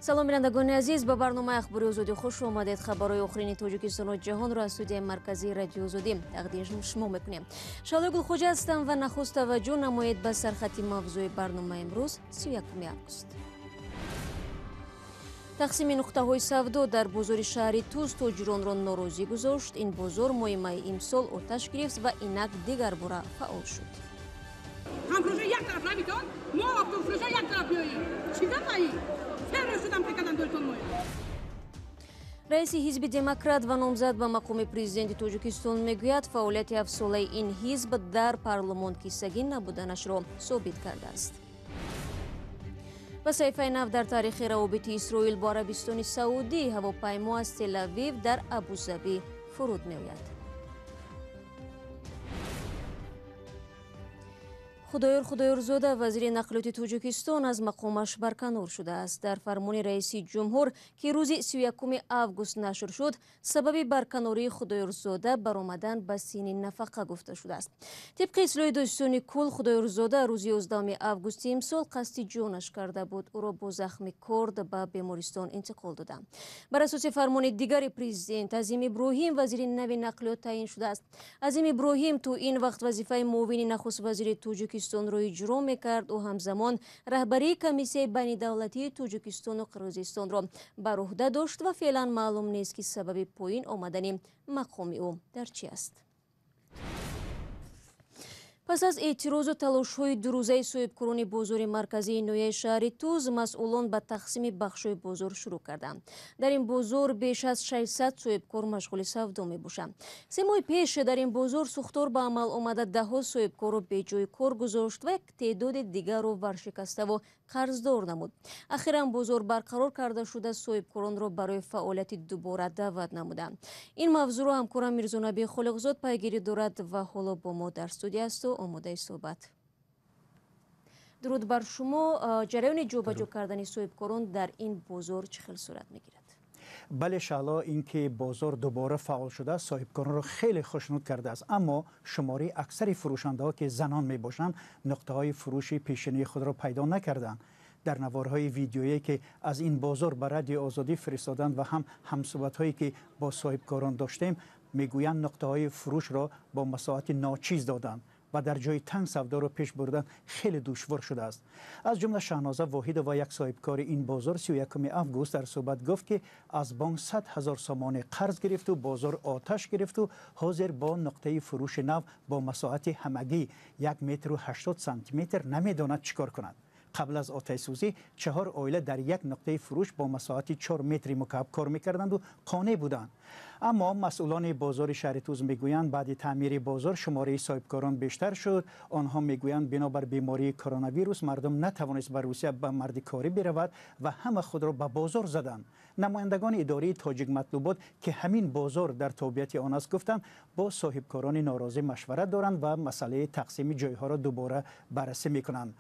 Салом, бинандагони азиз, ба барномаи Ахбори Озодӣ хуш омадед. Хабарҳои охирини Тоҷикистону ҷаҳонро аз студияи марказии Радиои Озодӣ тақдим шумо мекунем. Шаҳлои Гулхоҷа ҳастам ва нахуст таваҷҷӯҳ намоед ба сархати мавзӯи барномаи имрӯз, 31 август. Тақсими нуқтаҳои савдо дар бозори шаҳри Туз тоҷиронро норозӣ гузошт. Ин бозор моҳи майи имсол оташ гирифт ва инак дигарбора фаъол шуд. Ҳамфурӯша як тараф равитон, мо оптовфурӯша як тараф биёем. Чӣ гапаи? Раиси ҳизби Демократ ва номзад ба мақоми президенти Тоҷикистон мегӯяд, фаъолияти ҳафтсолаи ин ҳизб дар парлумон киссагин набуданашро собит кардааст. Ба саҳифаи нав дар таърихи равобити Исроил бо Арабистони Саудӣ, ҳавопаймо аз Телавив дар Абузабӣ фуруд меояд. Худоёр Худоёрзода, вазири нақлиёти Тоҷикистон, аз мақомаш барканор шудааст. Дар фармони раиси ҷумҳур, ки рӯзи 31 август нашр шуд, сабаби барканории Худоёрзода баромадан ба синни нафақа гуфта шудааст. Тибқи ислоҳи додситони кул, Худоёрзода рӯзи 11 августи имсол қасди ҷонаш карда буд. Ӯро бо захми корд ба бемористон интиқол доданд. Бар асоси фармони дигари президент, Азим Иброҳим вазири нави нақлиёт таъин шудааст. Азим Иброҳим то ин вақт вазифаи муовини нахуствазири Тоҷикистонро иҷро мекард. Ӯ ҳамзамон раҳбарии комиссияи байнидавлатии Тоҷикистону Қирғизистонро бар уҳда дошт ва феълан маълум нест, ки сабаби поин омадани мақоми ӯ дар чи аст. Пас аз эътирозу талошҳои дурӯзаи соҳибкорони бозори марказии ноҳияи шаҳри Туз, масъулон ба тақсими бахшҳои бозор шурӯъ карданд. Дар ин бозор беш аз 600 соҳибкор машғули савдо мебошанд. 3 моҳи пеш дар ин бозор сӯхтор ба амал омада, даҳҳо соҳибкорро беҷои кор гузошт ва як теъдоди дигарро варшикаставу қарздор намуд. Ахиран бозор барқарор карда шуда, соҳибкоронро барои фаъолияти дубора даъват намуданд. Ин мавзӯъро ҳамкорам Мирзонаби Холиқзод пайгирӣ дорад ва ҳоло бо мо дар студия асту омодаи суҳбат. Дуруд бар шумо. Ҷараёни ҷобаҷо кардани соҳибкорон дар ин бозор чӣ хел сурат мегирад? Бале, Шаҳло, ин ки бозор дубора фаъол шудааст, соҳибкоронро хеле хушнуд кардааст. Аммо шумораи аксари фурӯшандаҳо, ки занон мебошанд, нуқтаҳои фурӯши пешинии худро пайдо накарданд. Дар наворҳои видеое, ки аз ин бозор ба Радиои Озодӣ фиристоданд ва ҳам ҳамсуҳбатҳое, ки бо соҳибкорон доштем, мегӯянд нуқтаҳои фурӯшро бо масоҳати ночиз доданд ва дар ҷои танг савдоро пеш бурдан хеле душвор шудааст. Аз ҷумла Шаҳноза Воҳидова, як соҳибкори ин бозор, 31 август дар суҳбат гуфт, ки аз бонк 100 ҳазор сомонӣ қарз гирифту бозор оташ гирифту ҳозир бо нуқтаи фурӯши нав бо масоҳати ҳамагӣ 1 метру 80 сантиметр намедонад чӣ кор кунад. Қабл аз оташсӯзӣ 4 оила дар як нуқтаи фурӯш бо масоҳати 4 метри мукааб кор мекарданду қонеъ буданд. Аммо масъулони бозори шаҳри Туз мегӯянд, баъди таъмири бозор шумораи соҳибкорон бештар шуд. Онҳо мегӯянд, бинобар бемории коронавирус мардум натавонист ба Русия ба мардикорӣ биравад ва ҳама худро ба бозор заданд. Намояндагони идораи Тоҷикматлубот, ки ҳамин бозор дар тобеияти он аст, гуфтанд, бо соҳибкорони норозӣ машварат доранд ва масъалаи тақсими ҷойҳоро дубора баррасӣ мекунанд,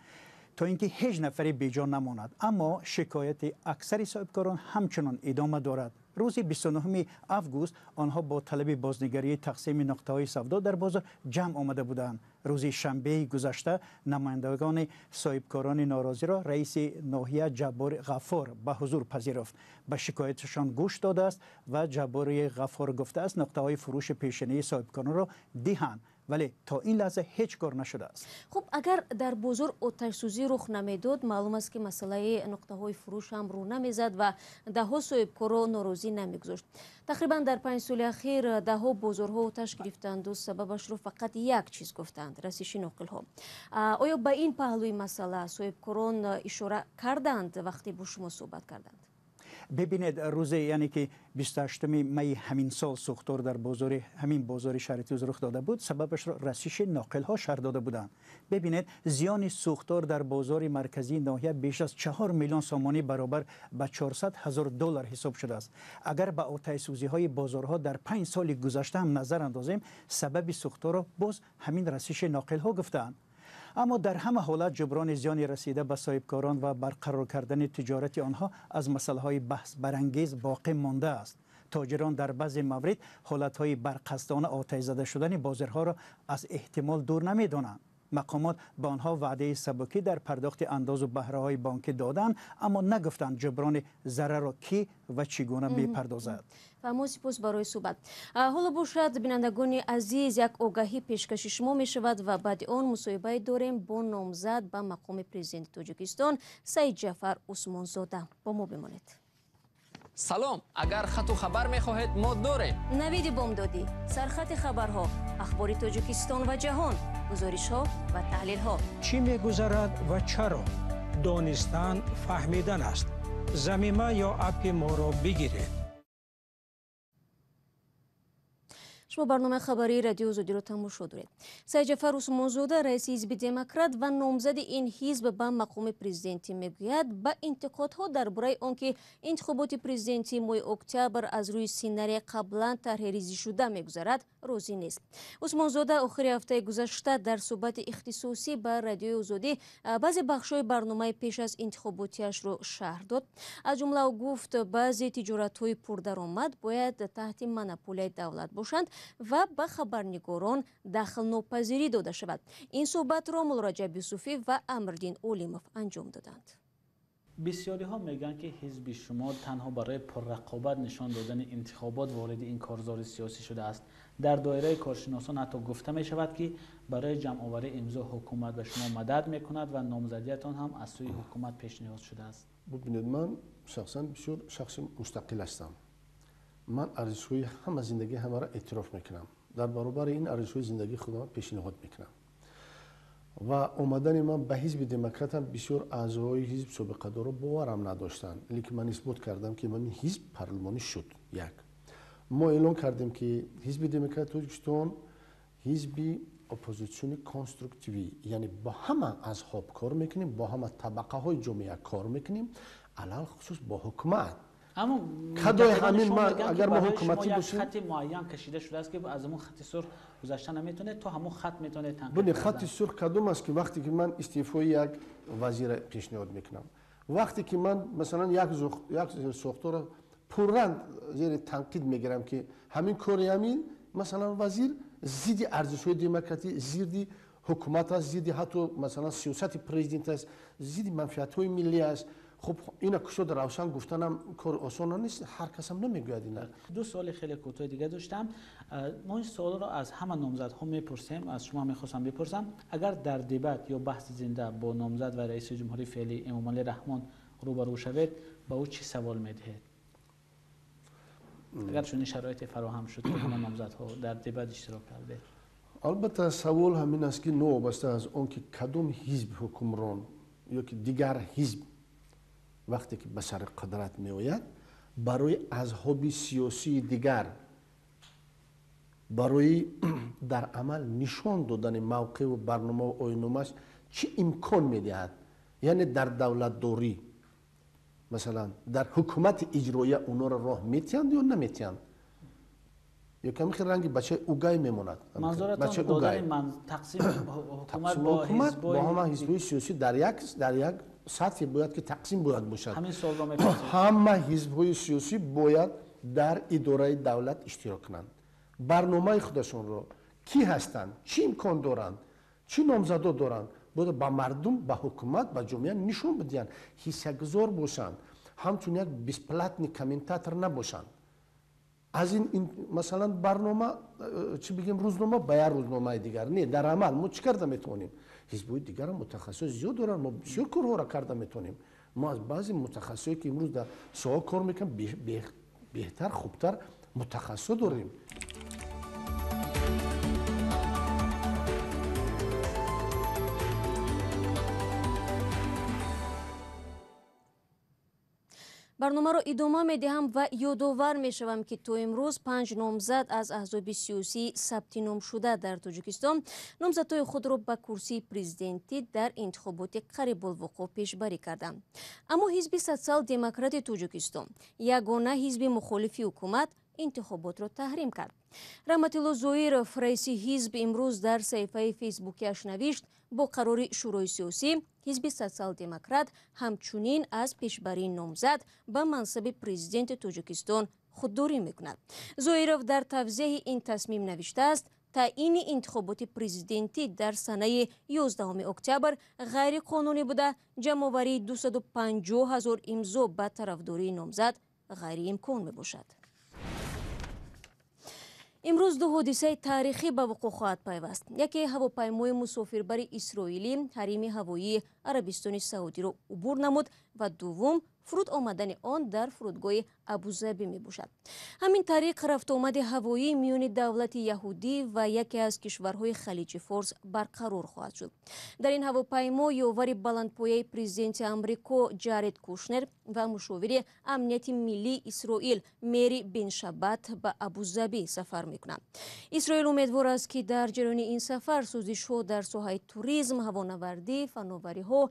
то ин ки ҳеҷ нафаре беҷо намонад. Аммо шикояти аксари соҳибкорон ҳамчунон идома дорад. Рӯзи 29 август онҳо бо талаби бознигарии тақсими нуқтаҳои савдо дар бозор ҷамъ омада буданд. Рӯзи шанбеи гузашта намояндагони соҳибкорони норозиро раиси ноҳия Ҷаббори Ғаффор ба ҳузур пазируфт. Ба шикояташон гӯш додааст ва Ҷаббори Ғаффор гуфтааст, нуқтаҳои фурӯши пешинии соҳибкоронро диҳанд, вале то ин лаҳза ҳеҷ кор нашудааст. Хуб, агар дар бозор оташсӯзӣ рух намедод, маълум аст, ки масъалаи нуқтаҳои фурӯш ҳам рӯ намезад ва даҳҳо соҳибкорро норозӣ намегузошт. Тақрибан дар 5 соли ахир даҳҳо бозорҳо оташ гирифтанду сабабашро фақат як чиз гуфтанд: расиши ноқилҳо. Оё ба ин паҳлӯи масъала соҳибкорон ишора карданд вақте бо шумо суҳбат карданд? Бибинед, рӯзе, яъне ки 28 майи ҳамин сол сӯхтор дар бозори ҳамин бозори шаҳри Туз рух дода буд, сабабашро расиши ноқилҳо шарҳ дода буданд. Бибинед, зиёни сӯхтор дар бозори марказии ноҳия беш аз 4 миллион сомонӣ баробар ба 400 ҳазор доллар ҳисоб шудааст. Агар ба оташсӯзиҳои бозорҳо дар 5 соли гузашта ҳам назар андозем, сабаби сӯхторро боз ҳамин расиши ноқилҳо гуфтаанд. Аммо дар ҳама ҳолат ҷуброни зиёни расида ба соҳибкорон ва барқарор кардани тиҷорати онҳо аз масъалаҳои баҳсбарангез боқӣ мондааст. Тоҷирон дар баъзе маврид ҳолатҳои барқасдона оташ зада шудани бозорҳоро аз эҳтимол дур намедонанд. Мақомот ба онҳо ваъдаи сабукӣ дар пардохти андозу баҳраҳои бонкӣ доданд, аммо нагуфтанд ҷуброни зарарро кӣ ва чӣ гуна мепардозад. Мо сипос барои суҳбат. Ҳоло бошад, бинандагони азиз, як огаҳӣ пешкаши шумо мешавад ва баъди он мусоҳибае дорем бо номзад ба мақоми президенти Тоҷикистон Саидҷафар Усмонзода. Бо мо бимонед. Салом, агар хату хабар мехоҳед, мо дорем. Навиди бомдодӣ, сархати хабарҳо, ахбори Тоҷикистон ва ҷаҳон, гузоришҳо ва таҳлилҳо. Чӣ мегузарад ва чаро? Донистан фаҳмидан аст. Замима ё аппи моро бигиред. Шумо барномаи хабарии Радиои Озодиро тамошо доред. Саидҷафар Усмонзода, раиси ҳизби Демократ ва номзади ин ҳизб ба мақоми президентӣ, мегӯяд ба интиқодҳо дар бораи он ки интихоботи президентии моҳи октябр аз рӯи сценария қаблан тарҳрезишуда мегузарад, розӣ нест. Усмонзода охири ҳафтаи гузашта дар суҳбати ихтисосӣ ба Радиои Озодӣ баъзе бахшҳои барномаи пеш аз интихоботиашро шарҳ дод. Аз ҷумла ӯ гуфт, баъзе тиҷоратҳои пурдаромад бояд таҳти монополияи давлат бошанд ва ба хабарнигорон дахлнопазирӣ дода шавад. Ин суҳбатро Муллораҷаб Юсуфӣ ва Амриддин Олимов анҷом доданд. Бисёриҳо мегӯянд, ки ҳизби шумо танҳо барои пуррақобат нишон додани интихобот вориди ин корзори сиёсӣ шудааст. Дар доираи коршиносон ҳатто гуфта мешавад, ки барои ҷамъоварии имзо ҳукумат ба шумо мадад мекунад ва номзадиятон ҳам аз сӯи ҳукумат пешниҳод шудааст. Бубинед, ман шахсан бисёр шахси мустақил ҳастам. Ман арзишҳои ҳама зиндагии ҳамаро эътироф мекунам. Дар баробари ин арзишҳои зиндагии худам пешниҳод мекунам. Ва омадани ман ба ҳизби демократам бисёр аъзоҳои ҳизб собиқадорро боварам надоштанд. Лекин ман исбот кардам, ки ман ҳизб парлумонӣ шуд. Як. Мо эълон кардем, ки ҳизби демократи Тоҷикистон ҳизби оппозитсиони конструктивӣ, яъне бо ҳама азҳоб кор мекунем, бо ҳама табақаҳои ҷомеа кор мекунем, алалхусус бо ҳукумат. Аммо кадои ҳамин агар мо ҳукуматӣ бошем, хати муайян кашида шудааст, ки аз ҳамон хати сурх гузашта наметавонед, то ҳамон хат метавонед танқид кунед. Хати сурх кадом аст, ки вақте ки ман истеъфои як вазира пешниҳод мекунам, вақте ки ман масалан як сохторро пурранг зери танқид мегирам, ки ҳамин кори ҳамин масалан вазир зидди арзишҳои демократӣ, зидди ҳукумат аст, зидди ҳатто масалан сиёсати президент аст, зидди манфиатҳои миллӣ аст. Хуб, ина кушода равшан гуфтанам кор осон нест, ҳар касам намегӯяд ина. Ду суоли хеле кӯтоҳи дига доштам. Мо ин суолро аз ҳама номзадҳо мепурсем, аз шумо мехостам бипурсам. Агар дар дебат ё баҳси зинда бо номзад ва раиси ҷумҳурии феълӣ Эмомалӣ Раҳмон рӯбарӯ шавед, ба ӯ чӣ савол медиҳед? Агар чунин шароите фароҳам шуд, ки ҳама номзадҳо дар дебат иштирок кардед. Албатта, савол ҳамин аст, ки новобаста аз он ки кадом ҳизб ҳукмрон ё ки дигар ҳизб вақте ки ба сари қудрат меояд, барои азҳоби сиёсии дигар, барои дар амал нишон додани мавқеъу барномаву оинномааш чӣ имкон медиҳад? Яъне дар давлатдорӣ, масалан, дар ҳукумати иҷроия онҳоро роҳ метиҳанд ё наметиҳанд? Ё ками хел ранги бачаи угай мемонад. Манзуратон додани тақсими ҳукумат бо ҳама ҳизбҳои сиёсӣ дар як сатҳе бояд ки тақсим бояд бошад. Ҳама ҳизбҳои сиёсӣ бояд дар идораи давлат иштирок кунанд. Барномаи худашонро кӣ ҳастанд, чӣ имкон доранд, чӣ номзадо доранд, бояд ба мардум, ба ҳукумат, ба ҷомеа нишон бидиҳанд, ҳиссагузор бошанд, ҳамчун як бесплатный комментатор набошанд. Аз ин масалан барнома, чӣ бигем, рӯзнома ба як рӯзномаи дигар не, дар амал мо чӣ карда метавонем? Ҳизбҳои дигарам мутахассисҳои зиёд доранд, мо бисёр корҳоро карда метавонем. Мо аз баъзе мутахассисҳое ки имрӯз дар соҳа кор мекунанд, беҳтар, хубтар мутахассисҳо дорем. Барномаро идома медиҳам ва ёдовар мешавам, ки то имрӯз 5 номзад аз аҳзоби сиёсӣ сабти ном шуда дар Тоҷикистон номзадҳои худро ба курсии президентӣ дар интихоботи қарибулвуқӯъ пешбарӣ карданд. Аммо ҳизби Социал-демократи Тоҷикистон, ягона ҳизби мухолифи ҳукумат, интихоботро таҳрим кард. Раҳматулло Зоиров, раиси ҳизб, имрӯз дар саҳифаи фейсбукиаш навишт, бо қарори Шӯрои сиёсӣ ҳизби Социал-демократ ҳамчунин аз пешбарии номзад ба мансаби президенти Тоҷикистон худдорӣ мекунад. Зоиров дар тавзеҳи ин тасмим навиштааст, Таъини интихоботи президентӣ дар санаи 11 октябр ғайриқонунӣ буда, ҷамъоварии 250 ҳазор имзо ба тарафдории номзад ғайриимкон мебошад. Имрӯз ду ҳодисаи таърихӣ ба вуқӯъ хоҳад пайваст. Яке ҳавопаймои мусофирбари исроилӣ ҳарими ҳавоии Арабистони Саудиро убур намуд ва дуввум фуруд омадани он дар фурудгоҳи Абузабӣ мебошад. Ҳамин тариқ рафтуомади ҳавоӣ миёни давлати яҳудӣ ва яке аз кишварҳои Халиҷи Форс барқарор хоҳад шуд. Дар ин ҳавопаймо ёвари баландпояи президенти Амрико Ҷаред Кушнер ва мушовири амнияти миллии Исроил Мери Беншабат ба Абузабӣ сафар мекунанд. Исроил умедвор аст, ки дар ҷараёни ин сафар созишҳо дар соҳаи туризм, ҳавонавардӣ, фановариҳо,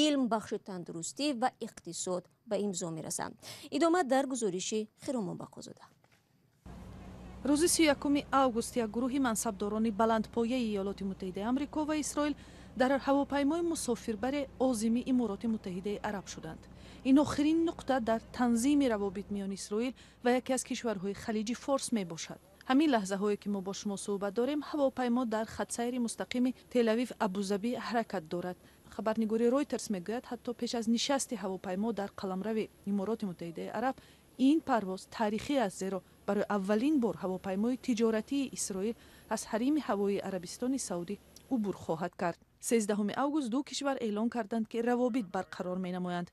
илм, бахши тандурустӣ ва иқтисод ба имзо мерасанд. Идома дар гузориши Хиромон Бақозода. Рӯзи 31 август як гурӯҳи мансабдорони баландпояи Иёлоти Муттаҳидаи Амрико ва Исроил дар ҳавопаймои мусофирбаре озими Имороти Муттаҳидаи Араб шуданд. Ин охирин нуқта дар танзими равобит миёни Исроил ва яке аз кишварҳои Халиҷи Форс мебошад. Ҳамин лаҳзаҳое ки мо бо шумо суҳбат дорем, ҳавопаймо дар хатсайри мустақими Телавив Абузабӣ ҳаракат дорад. Хабарнигори Ройтерс мегӯяд, ҳатто пеш аз нишасти ҳавопаймо дар қаламрави Имороти Муттаҳидаи Араб ин парвоз таърихӣ аст, зеро барои аввалин бор ҳавопаймои тиҷоратии Исроил аз ҳарими ҳавоии Арабистони Саудӣ убур хоҳад кард. 13 август ду кишвар эълон карданд, ки равобит барқарор менамоянд.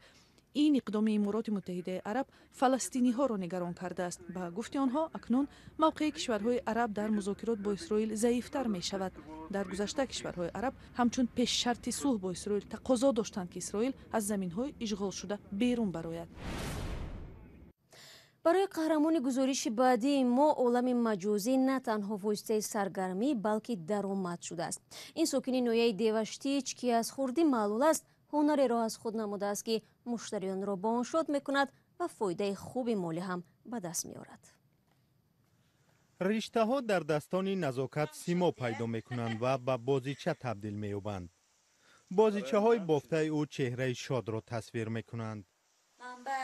Ин иқдоми Имороти Муттаҳидаи Араб фаластиниҳоро нигарон кардааст. Ба гуфти онҳо, акнун мавқеи кишварҳои араб дар музокирот бо Исроил заифтар мешавад. Дар гузашта кишварҳои араб ҳамчун пешшарти сулҳ бо Исроил тақозо доштанд, ки Исроил аз заминҳои ишғолшуда берун барояд. Барои қаҳрамони гузориши баъдии мо олами маҷозӣ на танҳо воситаи саргармӣ, балки даромад шудааст. Ин сокини ноҳияи Деваштич, ки аз хурдӣ маълул аст, ҳунареро аз худ намудааст, ки муштариёнро бо он шод мекунад ва фоидаи хуби молӣ ҳам ба даст меорад. Риштаҳо дар дастони Назокат симо пайдо мекунанд ва ба бозича табдил меёбанд. Бозичаҳои бофтаи ӯ чеҳраи шодро тасвир мекунанд. Манба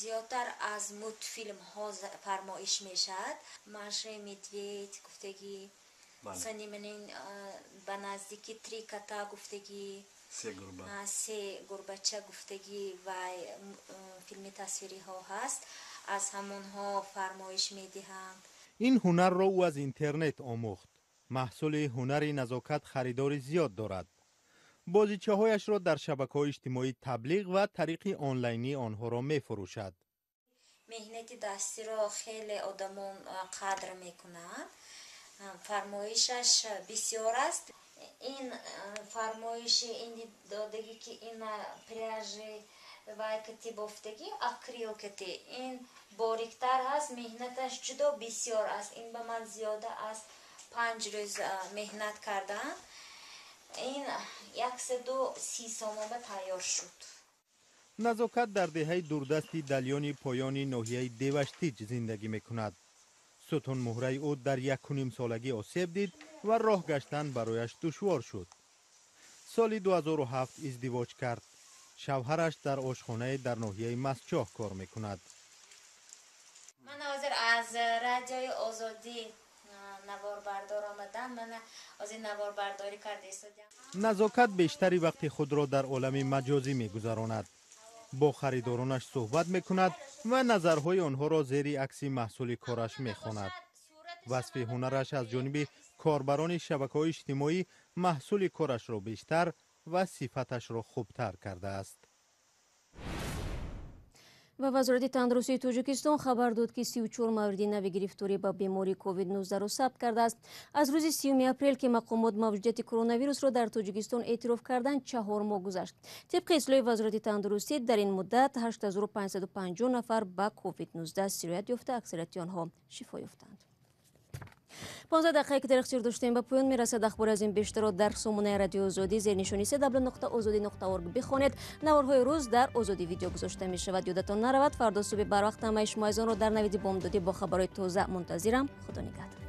зиёдтар аз мультфилмҳо фармоиш мешавад. Маша и Медведь гуфтагӣ, саниманин ба наздики Три кота гуфтагӣ, се гурбача гуфтагӣ ва филми тасвириҳо ҳаст, аз ҳамонҳо фармоиш медиҳанд. Ин ҳунарро ӯ аз интернет омӯхт. Маҳсули ҳунари Назокат харидори зиёд дорад. Бозичаҳояшро дар шабакаҳои иҷтимоӣ таблиғ ва тариқи онлайнӣ онҳоро мефурӯшад. Меҳнати дастиро хеле одамон қадр мекунанд. Фармоишаш бисёр аст. Ин фармоиши ин додагӣ, ки ина пряжи вай кати бофтагӣ, акрил кати, ин бориктар ҳаст, меҳнаташ ҷудо бисёр аст. Ин ба ман зиёда аз 5 рӯз меҳнат кардам. Ин 130 сомона тайёр шуд. Назокат дар деҳаи дурдасти Далёни поёни ноҳияи Деваштич зиндагӣ мекунад. Сутунмуҳраи ӯ дар 1,5 солагӣ осеб дид ва роҳ гаштан барояш душвор шуд. Соли 2007 издивоҷ кард. Шавҳараш дар ошхонае дар ноҳияи Мастчоҳ кор мекунад. Ман ҳозир аз Радиои Озодӣ наворбардор омадам. Мана ҳозир наворбардорӣ карда истодиам. Назокат бештари вақти худро дар олами маҷозӣ мегузаронад. Бо харидоронаш суҳбат мекунад ва назарҳои онҳоро зери акси маҳсули кораш мехонад. Васфи ҳунараш аз ҷониби корбарони шабакаҳои иҷтимоӣ маҳсули корашро бештар ва сифаташро хубтар кардааст. Ва Вазорати тандурустии Тоҷикистон хабар дод, ки 34 мавриди нави гирифторӣ ба бемории COVID-19-ро сабт кардааст. Аз рӯзи 30 апрел, ки мақомот мавҷудияти коронавирусро дар Тоҷикистон эътироф карданд, 4 моҳ гузашт. Тибқи ислоҳи Вазорати тандурустӣ, дар ин муддат 8550 нафар ба COVID-19 сироят ёфта, аксарияти онҳо шифо ёфтанд. 15 дақиқае, ки дар ихтиёр доштем, ба поён мерасад. Ахбори аз ин бештарро дар сомонаи Радиои Озодӣ зернишони cw.ozodi.org бихонед. Наворҳои рӯз дар Озодӣ Видео гузошта мешавад. Ёдатон наравад, фардо субҳи барвақт ҳамаи шумо азизонро дар Навиди бомдодӣ бо хабарҳои тоза мунтазирам. Худо нигаҳдор.